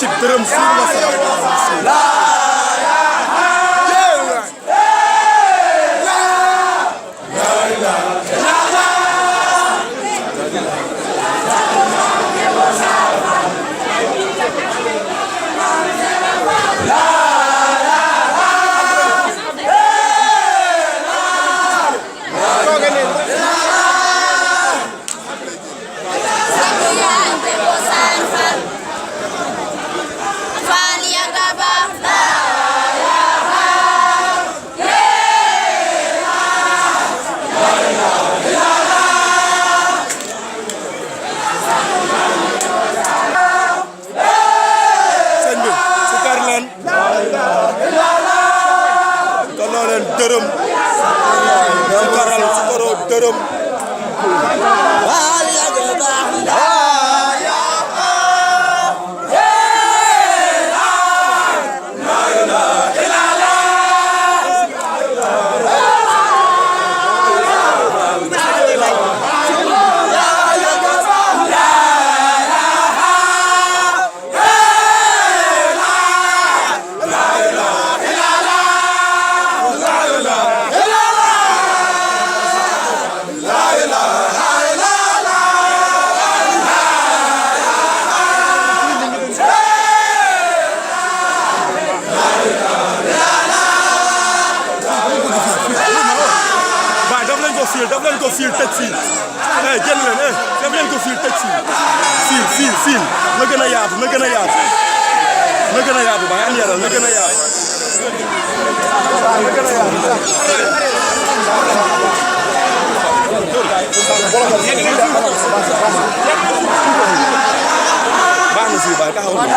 ci dërëm suur la dërëm su karal su koro dërëm daf leen ko fiil tëj fiil génn leen daf leen ko fiil tëj fiil na gën a yaatu na gën a yaatu na gën a yaatu ba an yaral na gën a yaatu baax na si baay taxaw na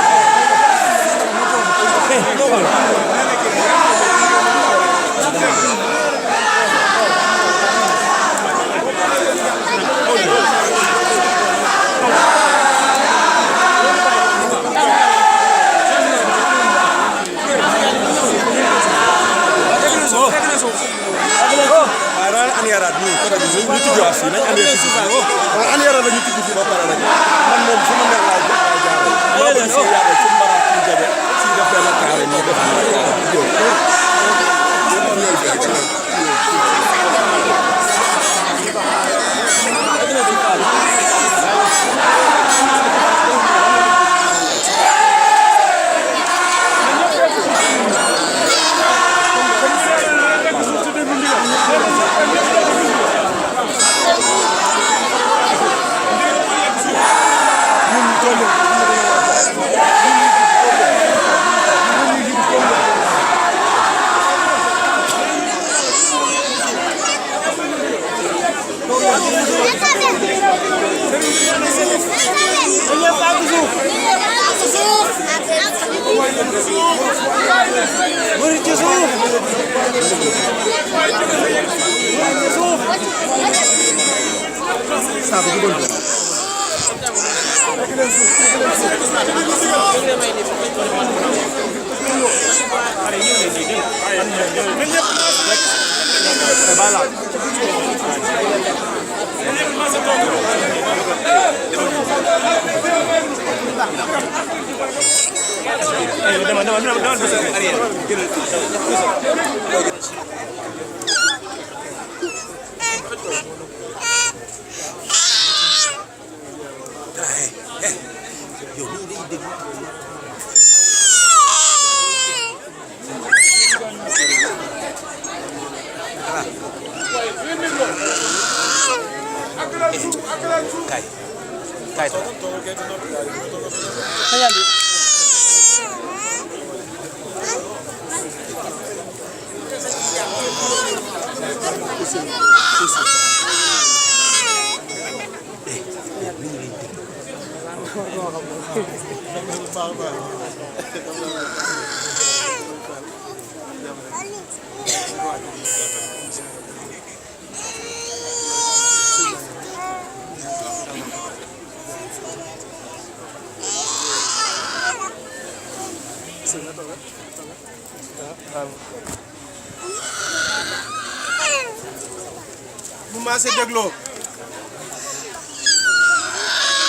bu maase dégloo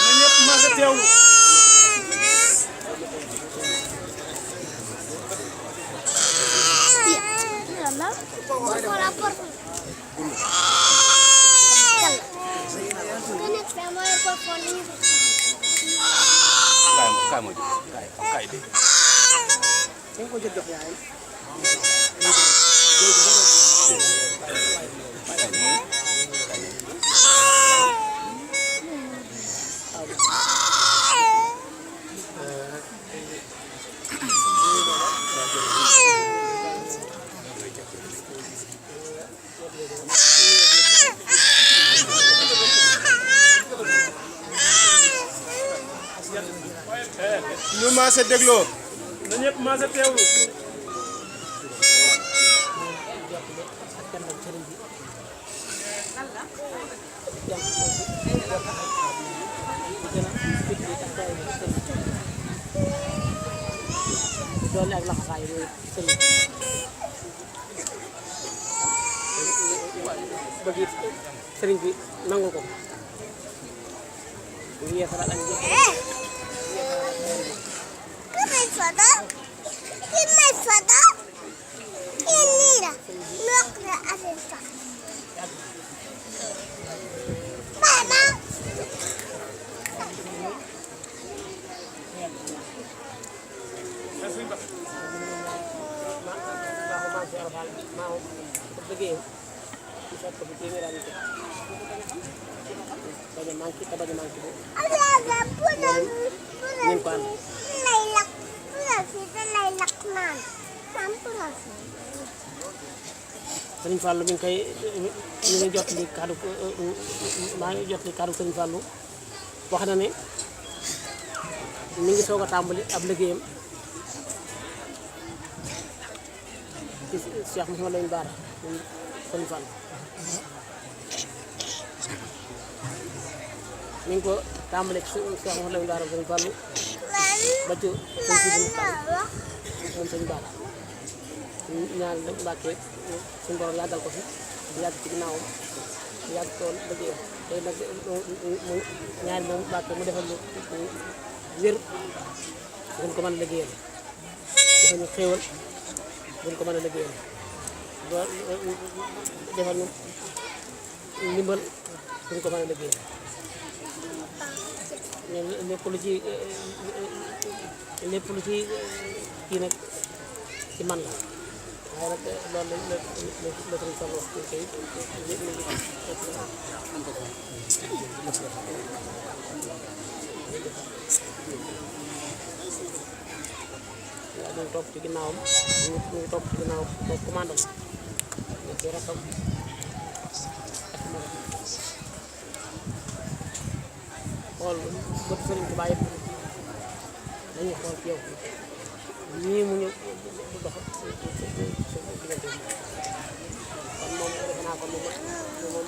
na ñëpp maase teewlu ñu maase dégloo na ñëpp maase teewlu doole ak laxasaay yooyu sëriñ bëgg it sëriñ bi nangu ko ñu yeesalaat ak njëkk Sëriñ Fallou mi ngi koy ñu ngi jot li kaddu maa ngi jot li kaddu Sëriñ Fallou wax na ne mi ngi soog a tàmbali ab liggéeyam ci Cheikh Mouhamadou Lamine Bara Sëriñ Fallou mi ngi ko tàmbali ci Cheikh Mouhamadou Lamine Bara Sëriñ Fallou ba ci sëñ Sidi Moustapha moom Sëriñ Bara ñaan la Mbàkke suñu borom yàggal ko fi yàgg ci ginnaawam yàgg tool liggéeyam tey nag ñaari moom Mbàkke mu defal lu wér buñ ko mën a liggéeyal defal ñu xéewal buñ ko mën a liggéeyal ba defal ñu ndimbal buñ ko mën a liggéeyal lépp lu ci kii nag ci man la waaye nag loolu la sëriñ Fall wax ci kay waaw ñu topp ci ginnaawam ñu topp ci ginnaawam moom commandant ñu ci rakam ak moom xool bët sëriñ Tuubaa yëpp dañuy xool ci yow ñii mu ñu dox diggante kon moom defe naa ko moom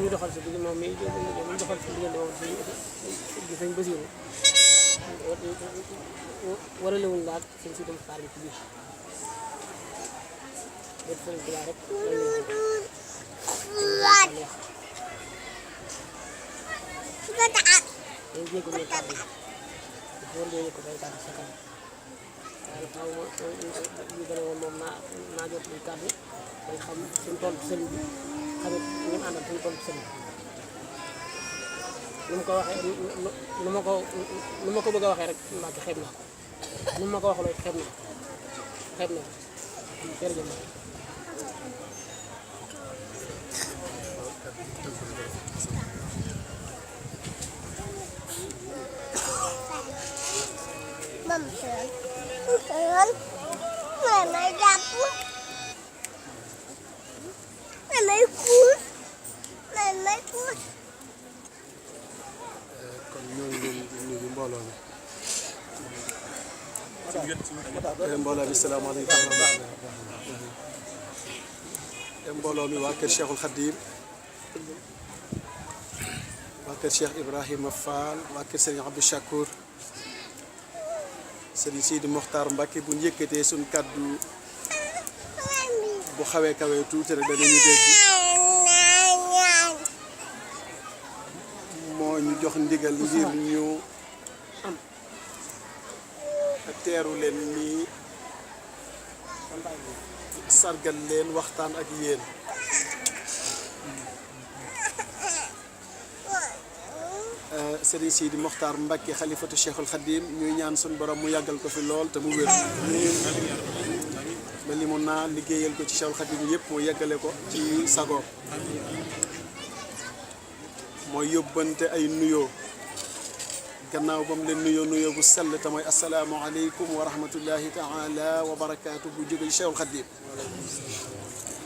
ñu doxal si digg moom mi ñu doxal si diggante moom si sëñ Basiru waralewuñ laak sëñ Sidi Muxtaar bi ci biir bët sëriñ Tuubaa rek dañ jéego ñu kàddu yi war nga yëg ko say kàddu sa kanam waaye xaw ma ñu gën a woon moom naa jot luy kàddu day xam suñu toll ci sëriñ bi xamit ñu àndal suñu toll ci sëriñ bi nu mu ko waxee nu ma ko bëgg a waxee rek Mbacke xeeb na nu ma ko waxee xeeb na jërëjëf Mầm sườn mày mày đập mày cút kon ñoo ngi leen di nuyu mbooloo mi mbooloo mi salaamaaleykum wa rahmatulah mbooloo mi waa kër Cheikhul Khadim waa kër Cheikh Ibrahima Fall waa kër Serigne Abdou Chakour Serigne Sidi Mokhtar Mbacke bu ñu yëkkatee suñu kàddu bu xawee kawee tuuti rek danañu dégg moo ñu jox ndigal ngir ñu teeru leen nii sargal leen waxtaan ak yéen Serigne Sidi Mokhtar Mbacké xalifatu Cheikhul Khadim ñuy ñaan suñu borom mu yàggal ko fi lool te mu wér ba li mu naa liggéeyal ko ci Cheikhul Khadim yëpp mu yeggale ko ci sagoom mooy yóbbante ay nuyoo gannaaw ba mu leen nuyoo bu sell te mooy asalaamualeykum wa rahmatullahi taala wa barakaatu bu jóge ci Cheikhul Khadim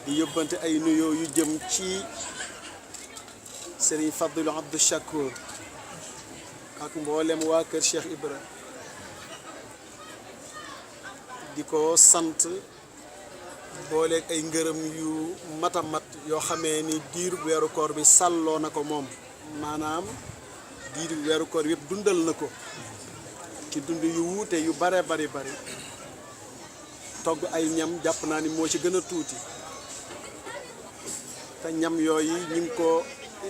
di yóbbante ay nuyoo yu jëm ci Serigne Fadilou Abdou Chakour ak mboolem waa kër Cheikh Ibra di ko sant booleeg ay ngërëm yu mat a mat yoo xamee ni diiru weeru koor bi sàlloo na ko moom maanaam diiru weeru koor yëpp dundal na ko ci dund yu wuute yu bare bari togg ay ñam jàpp naa ni moo ci gën a tuuti te ñam yooyu ñu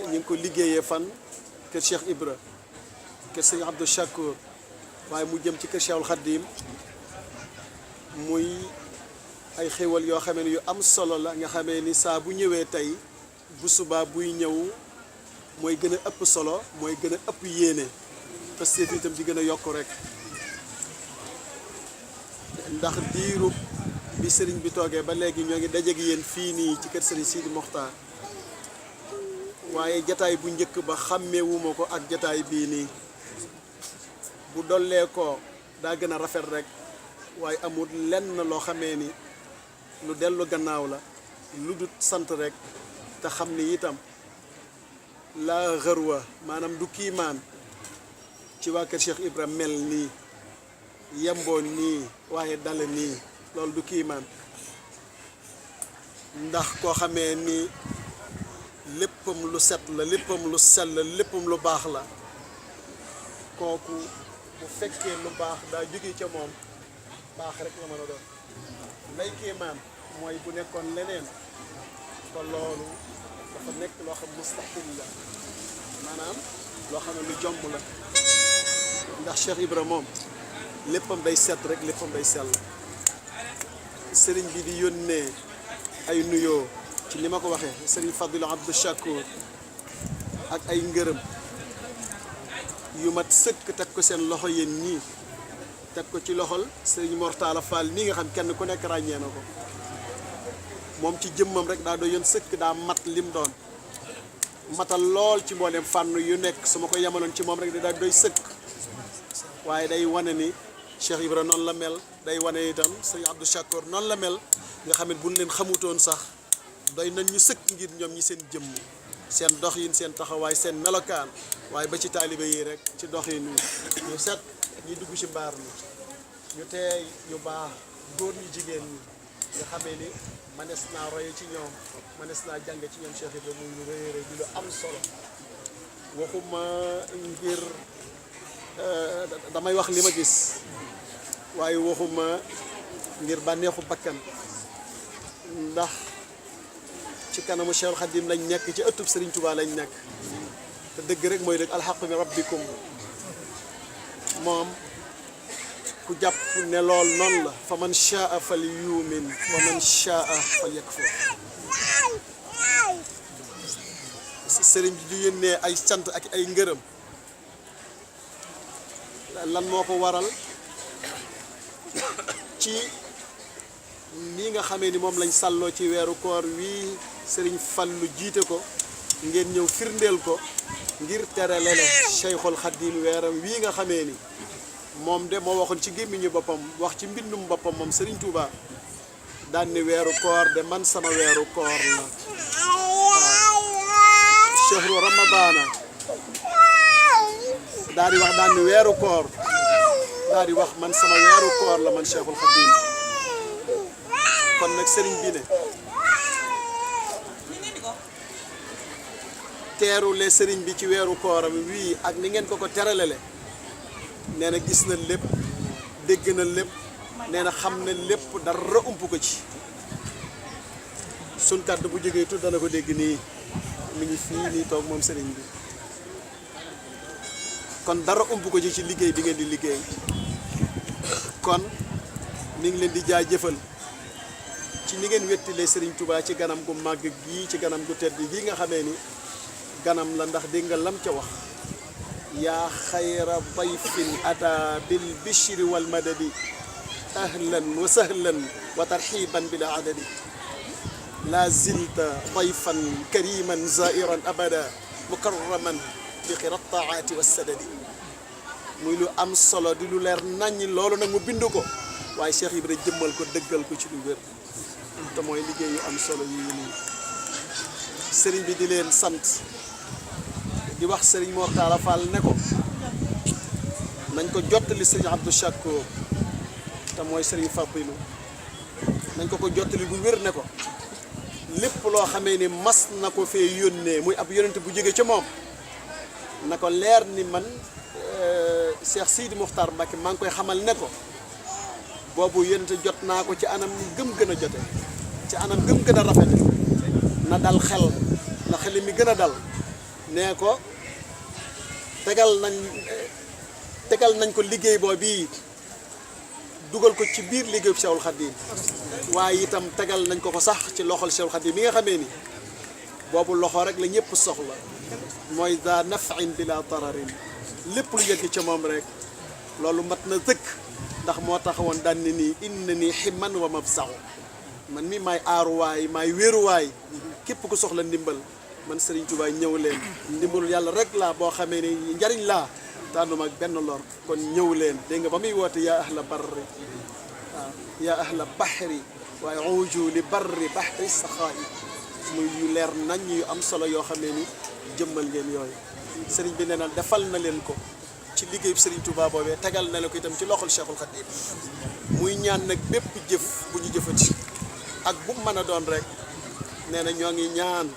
ngi ko liggéeyee fan kër Cheikh Ibra kër sëñ Abdou Chakour waaye mu jëm ci kër Cheikhul Khadim muy ay xéwal yoo xamee ni yu am solo la nga xamee ni saa bu ñëwee tey bu subaa buy ñëw mooy gën a ëpp solo mooy gën a ëpp yéene parce que itam di gën a yokk rek ndax diiru bi sëriñ bi toogee ba léegi ñoo ngi dajeeg yéen fii nii ci kër sëriñ Sidi Mokhtar waaye jataay bu njëkk ba xàmmeewuma ko ak jataay bii nii bu dollee ko daa gën a rafet rek waaye amul lenn loo xamee ni lu dellu gannaaw la lu dut sant rek te xam ni itam la xërwa maanaam du kiimaan ci waa kër Cheikh Ibra mel nii yemboon nii waaye dale nii loolu du kiimaan ndax koo xamee ni léppam lu set la léppam lu sell la léppam lu baax la kooku bu fekkee lu baax daa jóge ca moom baax rek la mën a doon lay kéemaan mooy bu nekkoon leneen te loolu dafa nekk loo xam mustahil la maanaam loo xam ne lu jomb la ndax Cheikh Ibra moom léppam day set rek léppam day sell sëriñ bi di yónnee ay nuyoo ci ni ma ko waxee sëriñ Fadilou Abdou Chakour ak ay ngërëm yu mat sëkk teg ko seen loxo yéen ñii teg ko ci loxol sëriñ Mortala Fall mii nga xam kenn ku nekk ràññee na ko moom ci jëmmam rek daa doon sëkk daa mat lim doon matal lool ci mboolem fànn yu nekk su ma ko yemaloon ci moom rek daa doy sëkk waaye day wane ni Cheikh Ibra noonu la mel day wane itam sëriñ Abdou Chakour noonu la mel nga xam ne buñ leen xamutoon sax doy nañ ñu sëkk ngir ñoom ñi seen jëmm seen doxin seen taxawaay seen melokaan waaye ba ci taalibe yi rek ci doxin ñu set ñi dugg ci mbaar mi ñu teey ñu baax góor ñi jigéen ñi nga xamee ni manes naa roye ci ñoom manes naa jàng ci ñoom Cheikh Ibra muy lu rëy rëy di lu am solo waxuma ngir damay wax li ma gis waaye waxuma ngir bànneexu bakkan ndax ci kanamu Cheikhul Khadim lañ nekk ci ëttub Serigne Touba lañ nekk te dëgg rek mooy dëgg alxaq bi rabbikum moom ku jàpp ne lool noonu la fa man shaa fal yuumin wa man shaa fal yakfur sëriñ bi di yónnee ay sant ak ay ngërëm lan moo ko waral ci nii nga xamee ni moom lañ sàlloo ci weeru koor wii sëriñ Fallu jiite ko ngeen ñëw firndeel ko ngir tere lele Cheikhul Khadim weeram wii nga xamee ni moom de moo waxoon ci gémmiñu boppam wax ci mbindum boppam moom Serigne Touba daan ni weeru koor de man sama weeru koor la waaw chehru ramadana daal di wax daan ni weeru koor daal di wax man sama weeru koor la man Cheikhul Khadim kon nag Serigne bi ne teerule Serigne bi ci weeru kooram wii ak ni ngeen ko teralele nee na gis na lépp dégg na lépp nee na xam na lépp dara ump ko ci sun kàddu bu jógee tudd dana ko dégg nii mi ngi fii nii toog moom sëriñ bi kon dara ump ko ci liggéey bi ngeen di liggéey kon mi ngi leen di jaajëfal ci ni ngeen wettilee Serigne Touba ci ganam gu màgg gii ci ganam gu tedd gii nga xamee ni ganam la ndax dégg nga lam ca wax yaa xayra dayfin ata bil bishri wal madadi ahlan wa sahlan wa tarxiban bila adadi la zilta dayfan kariman zairan abada mukarraman bi xirat taati wassadadi muy lu am solo di lu leer naññ loolu nag mu bind ko waaye Cheikh Ibrahima jëmmal ko dëggal ko ci lu wér te mooy liggéey yu am solo yi nii sëriñ bi di leen sant di wax sëriñ Mor Talla Fall ne ko nañ ko jottali sëriñ Abdou Chakour te mooy sëriñ Fapilou nañ ko jottali bu wér ne ko lépp loo xamee ni mas na ko fee yónnee muy ab yónnente bu jóge ca moom na ko leer ni man Cheikh Sidi Mokhtar Mbacké maa ngi koy xamal ne ko boobu yónnente jot naa ko ci anam gëm gën a jote ci anam gëm gën a rafete na dal xel na xel mi gën a dal nee ko tegal nañ ko liggéey boo bii dugal ko ci biir liggéeyu Cheikhul Khadim waaye itam tegal nañ ko sax ci loxol Cheikhul Khadim mi nga xamee ni boobu loxo rek la ñëpp soxla mooy daa nafin bila dararin lépp lu yegg ca moom rek loolu mat na dëkk ndax moo taxawoon daan ne nii inna nii ximan wa mabsaxu man mi maay aaruwaay maay wéeruwaay képp ku soxla ndimbal man Serigne Touba ñëw leen ndimbalul yàlla rek laa boo xamee ni njariñ laa tànnuma ak benn lor kon ñëw leen dégg nga ba muy woote yaa ahla barri waaw yaa ahla bahri waaye uju li barri bahri saxaayi muy yu leer nañ yu am solo yoo xamee ni jëmmal ngeen yooyu sëriñ bi nee na defal na leen ko ci liggéeyu Serigne Touba boobee tegal na leen ko itam ci loxol Cheikhul Khadim muy ñaan nag bépp jëf bu ñu jëfati ak bu mu mën a doon rek nee na ñoo ngi ñaan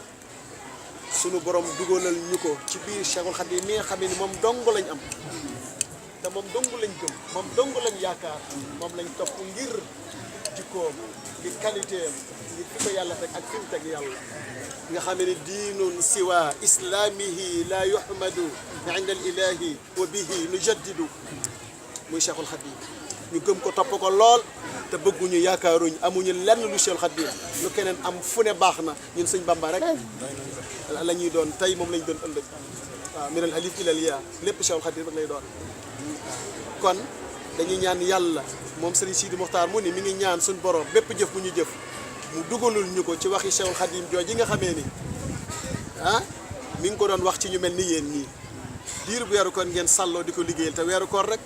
sunu borom dugalal ñu ko ci biir Cheikhul Khadim mi nga xam ne moom dong lañ am te moom dong lañ gëm moom dong lañ yaakaar moom lañ topp ngir jikkoom ngir qualité am ngir fi ko yàlla teg ak fi mu teg yàlla nga xam ne diinun siwa islamihi la yuhmadu inda al ilahi wa bihi nujaddidu muy Cheikhul Khadim ñu gëm ko topp ko lool te bëgguñu yaakaaruñ amuñu lenn lu Cheikhul Khadim lu keneen am fu ne baax na ñun sëñ Bamba rek la ñuy doon tey moom lañ doon ëllëg waaw minal alif ilal yaa lépp Cheikhul Khadim rek lay doon kon dañuy ñaan yàlla moom Serigne Sidi Mokhtar mu ni mi ngi ñaan suñu borom bépp jëf bu ñu jëf mu dugalul ñu ko ci waxi Cheikhul Khadim jooju nga xamee ni mi ngi ko doon wax ci ñu mel ni yéen ñii diir bu weeru koor ngeen sàlloo di ko liggéeyal te weeru koor rek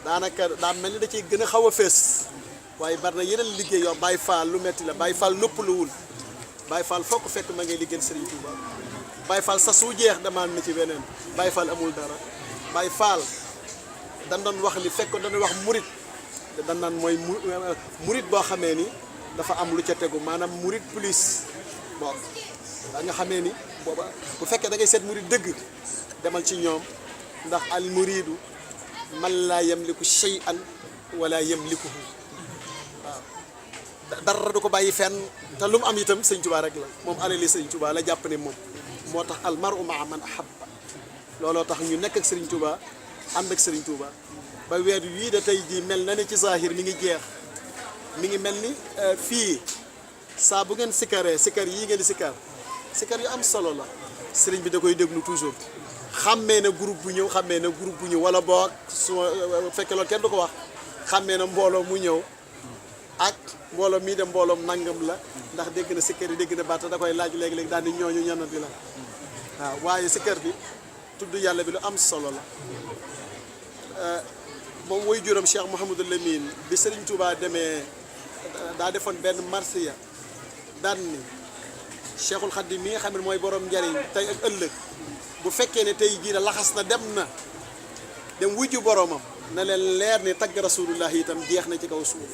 daanaka daa mel ni da ciy gën a xaw a fees waaye bari na yeneen liggéey yoo Baye Fall lu metti la Baye Fall noppaluwul Baye Fall foo ko fekk ma ngay liggéeyal Serigne Touba Baye Fall sa su jeex demaan na ci beneen Baye Fall amul dara Baye Fall dan doon wax ni fekk dañuy wax murit dan naan mooy murit boo xamee ni dafa am lu ca tegu maanaam murit plus bon da nga xamee ni booba bu fekkee da ngay seet murit dëgg demal ci ñoom ndax al muridu man laa yamliku shay'an wala yamlikuhu waaw dara du ko bàyyi fenn te lu mu am itam sëñ Tuubaa rek la moom alali sëñ Tuubaa la jàpp ne moom moo tax al mar'u ma'a man ahabba looloo tax ñu nekk ak sëriñ Tuubaa ànd ak sëriñ Tuubaa ba weer wii da tey jii mel na ne ci zahir mi ngi jeex mi ngi mel ni fii saa bu ngeen sikkaree sikkar yii ngeen di sikkar yu am solo la sëriñ bi da koy déglu toujours xàmmee na groupe bu ñëw wala boog su fekkee loolu kenn du ko wax xàmmee na mbooloo mu ñëw ak mbooloo mii de mbooloom nangam la ndax dégg na sikkar yi dégg na baat da koy laaj léegi-léegi daal di ñooñu ñanati la waaw waaye sikkar bi tudd yàlla bi lu am solo la moom woy juróom Cheikh Mouhamadou Lamine bi Serigne Touba demee daa defoon benn marsiya daan ni Cheikhul Khadim mi nga xam ne mooy borom njariñ tey ak ëllëg bu fekkee ne tey jii laxas na dem wujju boromam na leen leer ni tagg rasulullah itam jeex na ci kaw suuf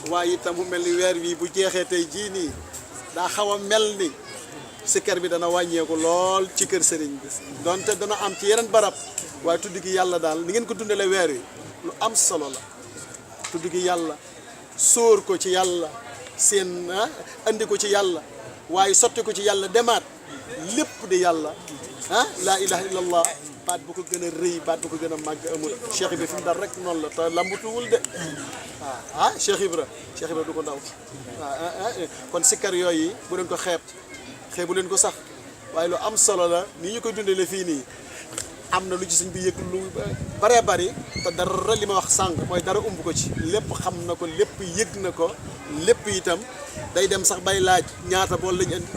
waaye itam mu mel ni weer wi bu jeexee tey jii nii daa xaw a mel ni sikkar bi dana wàññeeku lool ci kër sëriñ bi donte dana am ci yeneen barab waaye tudd gi yàlla daal ni ngeen ko dundale weer wi lu am solo la tudd gi yàlla sóor ko ci yàlla seen andi ko ci yàlla waaye sotti ko ci yàlla demaat lépp di yàlla laa ilaha illallah baat bu ko gën a rëy baat bu ko gën a màgg amul Cheikh Ibra fi mu dal rek noonu la te lambutuwul de waaw Cheikh Ibra du ko ndaw waaw kon sikkar yooyu bu leen ko xeebu leen ko sax waaye lu am solo la ni ñu koy dundale fii nii am na lu ci sëñ bi yëg lu baree bari te dara li ma wax sànq mooy dara umb ko ci lépp xam na ko lépp yëg na ko lépp itam day dem sax bay laaj ñaata bool lañ indi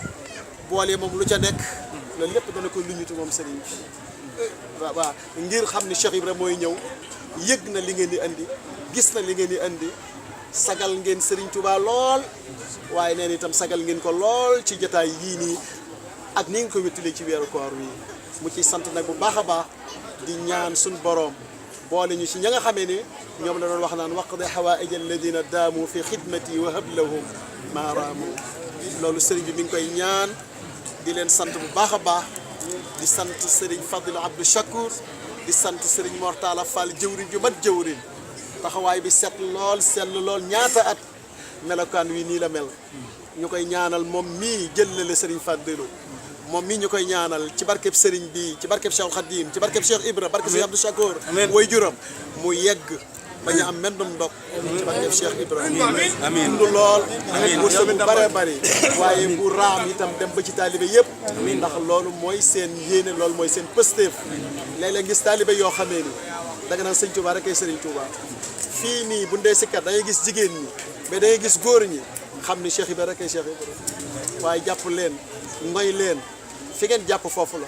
boole moom lu ca nekk loolu lépp dana ko luñutu moom sëriñ bi waaw ngir xam ni Cheikh Ibra mooy ñëw yëg na li ngeen di andi gis na li ngeen di andi sagal ngeen sëriñ Touba lool waaye neen itam sagal ngeen ko lool ci jotaay yii nii ak ni nga ko wéttalee ci weeru koor wi mu ciy sant nag bu baax a baax di ñaan suñ boroom boole ñu ci ña nga xamee ne ñoom la doon wax naan waqdi hawaa'ij alladina daamu fi xidmati wa hab lahum maaraamu loolu sëriñ bi mi ngi koy ñaan di leen sant bu baax a baax di sant sëriñ Fadil Abdou Chakour di sant sëriñ Mortala Fall jëwriñ ju mat jëwriñ taxawaay bi set lool sell lool ñaata at melokaan wi nii la mel ñu koy ñaanal moom mii jëllale sëriñ Fadilu moom mii ñu koy ñaanal ci barkeb sëriñ bi ci barkeb Cheikh Khadim ci barkeb Cheikh Ibra barkeb Cheikh Abdou Chakour way juram mu yegg bañ a am mendum ndog ci barkeb Cheikh Ibra amiin dund lool wërsëg bu bare bari waaye bu raam itam dem ba ci taalibe yëpp ndax loolu mooy seen yéene loolu mooy seen pësteef léeg-léeg gis taalibe yoo xamee ni danga naan sëñ Touba rek ay sëriñ Touba fii nii bu ndee sikkat da ngay gis jigéen ñi mais da ngay gis góor ñi xam ni Cheikh Ibra rek ay Cheikh Ibra waaye jàpp leen ngoy leen fi ngeen jàpp foofu la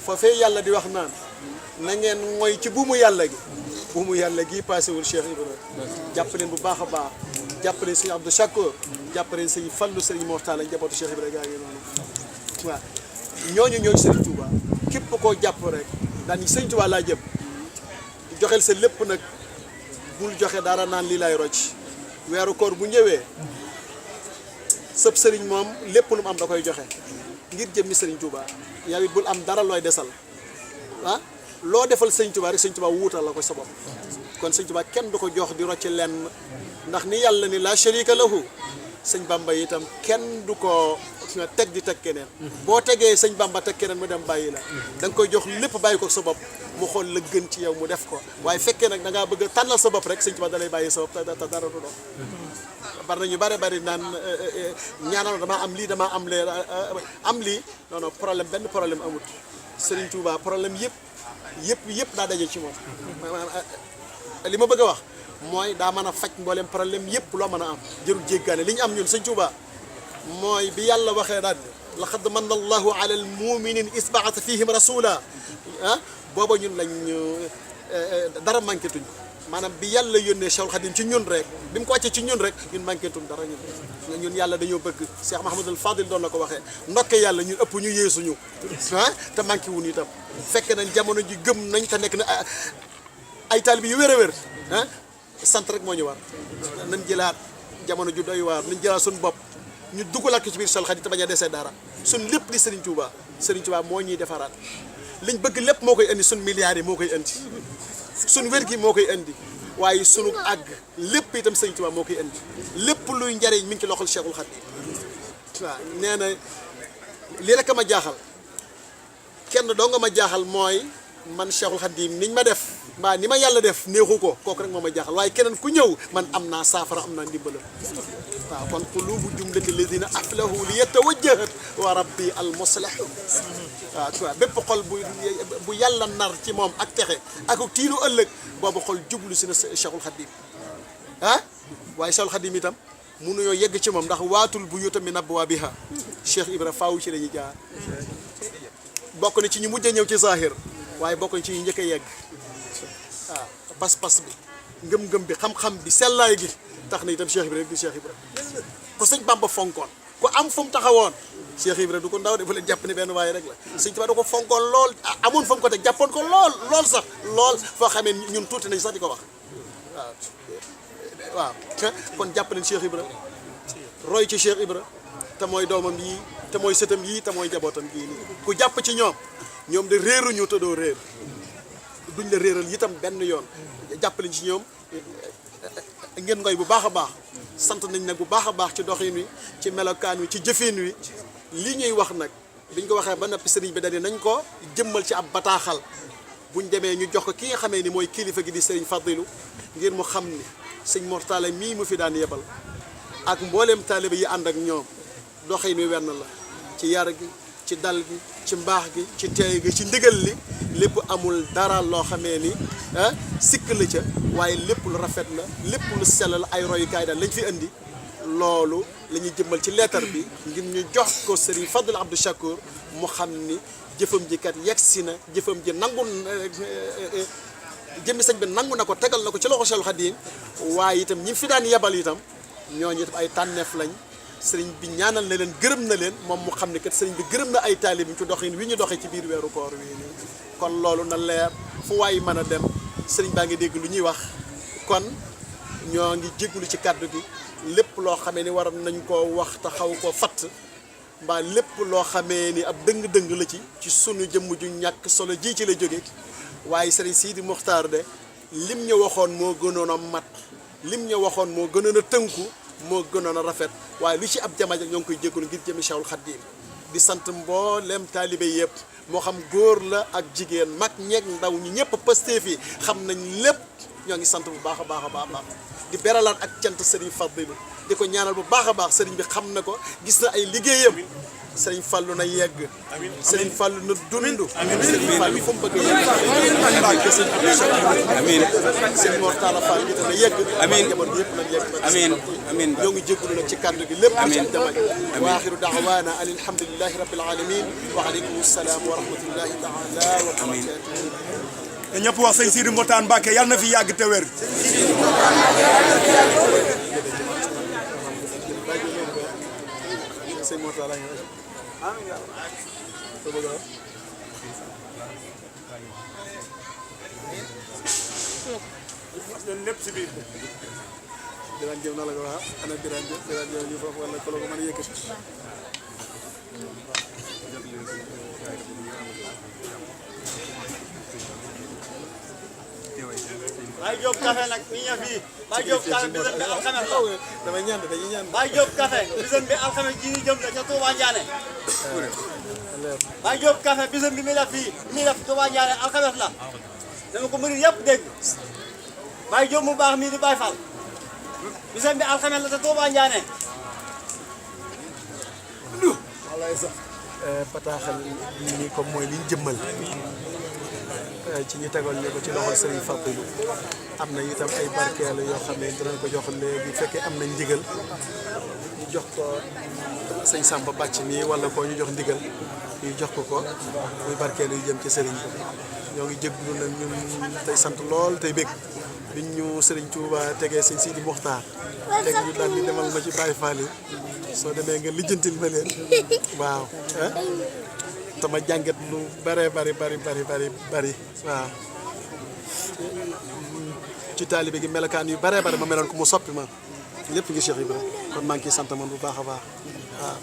foofee yàlla di wax naan na ngeen ngoy ci buumu yàlla gi paasewul Cheikh Ibra jàpp leen bu baax a baax jàpp leen sëñ Abdou Chakour jàpp leen sëñ Fallu sëñ Mortala njabootu Cheikh Ibra gaa ngi noonu waaw ñooñu sëriñ Touba képp koo jàpp rek daan ni sëñ Touba laa jëm joxel sa lépp nag bul joxe dara naan lii lay rocc weeru koor bu ñëwee sëb sëriñ moom lépp lu mu am da koy joxe ngir jëmmi sëriñ Touba yow it bul am dara looy desal loo defal sëñ Touba rek sëñ Touba wuutal la ko sa bopp kon sëñ Touba kenn du ko jox di rocc lenn ndax ni yàlla ni la sharika lahu sëñ Bamba itam kenn du ko teg di teg keneen boo tegee sëñ Bamba teg keneen mu dem bàyyi la da nga koy jox lépp bàyyi ko sa bopp mu xool la gën ci yow mu def ko waaye fekkee nag da ngaa bëgg a tànnal sa bopp rek sëñ Touba da lay bàyyi sa bopp te dara du dox bar nañu bari naan ñaanal damaa am lii damaa am lee am lii non problème benn problème amut Serigne Touba problème yëpp daa daje ci moom li ma bëgg a wax mooy daa mën a faj mboolem problème yëpp loo mën a am jërul jéggaane li ñu am ñun Serigne Touba mooy bi yàlla waxee daal laqad manna allahu ala al muminin isbaata fihim rasula booba ñun lañ dara manqué tuñ maanaam bi yàlla yónnee Cheikhul Khadim ci ñun rek bi mu ko wàccee ci ñun rek ñun manqué tuñ dara ñun yàlla dañoo bëgg Cheikh Mahamadul Fadil doon la ko waxee ndokke yàlla ñun ëpp ñu yeesuñu te manqué wuñu itam fekk nañ jamono ji gëm nañ te nekk na ay taalibe yu wér a wér sant rek moo ñu war nañ jëlaat jamono ju doy waar nañ jëlaat suñu bopp ñu dugalaat ko ci biir Cheikhul Khadim te bañ a desee dara suñ lépp di Serigne Touba moo ñuy defaraat liñ bëgg lépp moo koy indi suñ milliards yi moo koy indi suñ wér gi moo koy indi waaye sunu àgg lépp itam Serigne Touba moo koy indi lépp luy njariñ mi ngi ci loxol Cheikhul Khadim waaw nee na lii rek a ma jaaxal kenn doo nga ma jaaxal mooy man Cheikhul Khadim niñ ma def mbaa ni ma yàlla def neexu ko kooku rek moo ma jaaxal waaye keneen ku ñëw man am naa saafara am naa ndimbalam waaw kon qulubu jumlati alladina aflahu li yatawajjahat wa rabbi al muslihu waaw bépp xol bu yàlla nar ci moom ak texe ak tiiru ëllëg boobu xol jublu si na Cheikhul Khadim waaye Cheikhul Khadim itam mënuñoo yegg ci moom ndax waatul buyuuta min abwaabiha Cheikh Ibra faaw ci la ñuy jaar bokk na ci ñu mujj a ñëw ci zahir waaye bokk na ci ñu njëkk a yegg waaw pas-pas bi ngëm-ngëm bi xam-xam bi sellaay gi tax na itam Cheikh Ibra rek di Cheikh Ibra ku sëñ Bamba fonkoon ku am fu mu taxawoon Cheikh Ibra du ko ndaw de bu leen jàpp ne benn waaye rek la sëñ Tuubaa da ko fonkoon lool amoon fa mu ko teg jàppoon ko lool sax lool foo xamee ñun tuuti nañ sax di ko wax waaw kon jàpp nañ Cheikh Ibra roy ci Cheikh Ibra te mooy doomam yii te mooy sëtam yii te mooy njabootam gii nii ku jàpp ci ñoom de réeruñu te doo réer duñ la réeral itam benn yoon jàppale ci ñoom ngeen ngoy bu baax a baax sant nañ nag bu baax a baax ci doxin wi ci melokaan wi ci jëfin wi li ñuy wax nag biñ ko waxee ba noppi sëriñ bi dañu nañ ko jëmmal ci ab bataaxal buñ demee ñu jox ko ki nga xamee ni mooy kilifa gi di sëriñ Fadilu ngir mu xam ni sëñ Mortala mii mu fi daan yebal ak mbooleem taaliba yi ànd ak ñoom doxin wi wenn la ci yar gi ci dal gi ci mbaax gi ci teey gi ci ndigal li lépp amul dara loo xamee ni sikk la ca waaye lépp lu rafet la lépp lu sell la ay royukaay daal lañ fi indi loolu la ñuy jëmmal ci leetar bi ngir ñu jox ko Serigne Fadil Abdou Chakour mu xam ni jëfam ji kat yegsi na jëfam ji nangu jëmmi sëñ bi nangu na ko tegal na ko ci loxo Cheikh Khadim waaye itam ñi fi daan yebal itam ñooñu itam ay tànneef lañ sëriñ bi ñaanal na leen gërëm na leen moom mu xam ne kat sëriñ bi gërëm na ay taalib ci doxin wi ñu doxee ci biir weeru koor wi nii kon loolu na leer fu waay mën a dem sëriñ baa ngi dégg lu ñuy wax kon ñoo ngi jéggulu ci kàddu gi lépp loo xamee ni war nañ koo wax te xaw koo fatt mbaa lépp loo xamee ni ab dëng-dëng la ci sunu jëmm ju ñàkk solo ji ci la jóge waaye sëriñ Sidi Muxtaar de lim ñu waxoon moo gënoon a mat lim ñu waxoon moo gënoon a tënku moo gënoon a rafet waaye lu ci ab jamaja ñoo ngi koy jégalu ngir jëmi Cheikhul Khadim di sant mboolem taalibe yëpp moo xam góor la ak jigéen mag ñeeg ndaw ñi ñëpp Pastef yi xam nañ lépp ñoo ngi sant bu baax a baax a baax di beralaat ak cant Serigne Fadilu di ko ñaanal bu baax a baax Serigne bi xam na ko gis na ay liggéeyam Serigne Fallou na yegg Serigne Fallou na dund Serigne Fallou fu mu bëgg a yegg amiin Serigne Mortala Fall gi dana yegg amiin jamono yëpp nañ yegg amiin amiin ñoo ngi jégalu nag ci kàddu gi lépp ci jamono wa axiru da'waana an alhamdulillahi rabbil alamin wa aleykum salaam wa rahmatullahi taala wa barakatuh te ñëpp wax sëñ Sidi Mokhtar Mbacké yàlla na fi yàgg te wér sëñ Mortala ñun lépp si biir. Birane Diop na la ko wax ana Birane Diop ñu foofu wala ko la ko mën a yëkkati Baye Diop café nag mi ñëw fii Baye Diop café bisam bi alxames la damay ñaan dañuy ñaan Baye Diop café bisam bi alxames ji ñu jëm la ca Touba Ndiané Baye Diop café bisam bi mi def fii mi def Touba Ndiané alxames la dama ko mëri yëpp dégg Baye Diop mu baax mii di Baye Fall bisam bi alxames la ca Touba Ndiané walaay sax bataaxal bii nii comme mooy liñ jëmmal ci ñu tegal ñu ko ci loxol Serigne Fadilou am na itam ay barkeelu yoo xam ne dinañ ko jox léegi bu fekkee am nañ ndigal ñu jox ko sëñ Samba bàcc nii wala ko ñu jox ndigal ñu jox ko muy barkeelu yu jëm ci Serigne bi ñoo ngi jéglu nag ñun tey sant lool tey bég biñ ñu Serigne Touba tegee sëñ Sidi Mokhtar teg ñu daal di demal ma ci Baye Fall yi soo demee nga lijjantil ma leen waaw tama jàngat lu bare bari waaw ci taalibe gi melokaan yu bare bari ma meloon ko mu soppi ma lépp ngi Cheikh Ibra kon maa ngi ciy sant man bu baax a baax waaw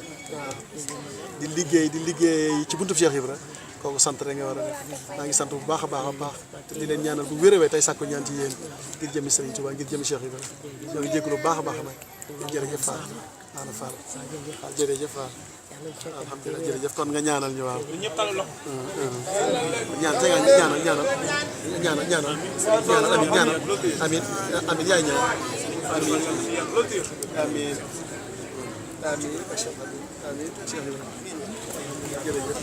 di liggéey ci buntub Cheikh Ibra kooku sant rek nga war a def maa ngi sant bu baax a baax te di leen ñaanal bu wér-wér tey sàkku ñaan ci yéen ngir jëmi Serigne Touba ngir jëmi Cheikh Ibra ñoo ngi jégalu bu baax a baax nag jërëjëf Fall Alla Fall jërëjëf Fall alhamdulilah jërëjëf kon nga ñaanal ñu waaw ñëpp talal loxo. ñaan te ñaanal amin yaay ñaan amin jërëjëf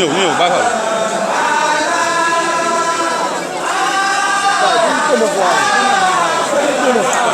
ñëw Baye Fall. waaw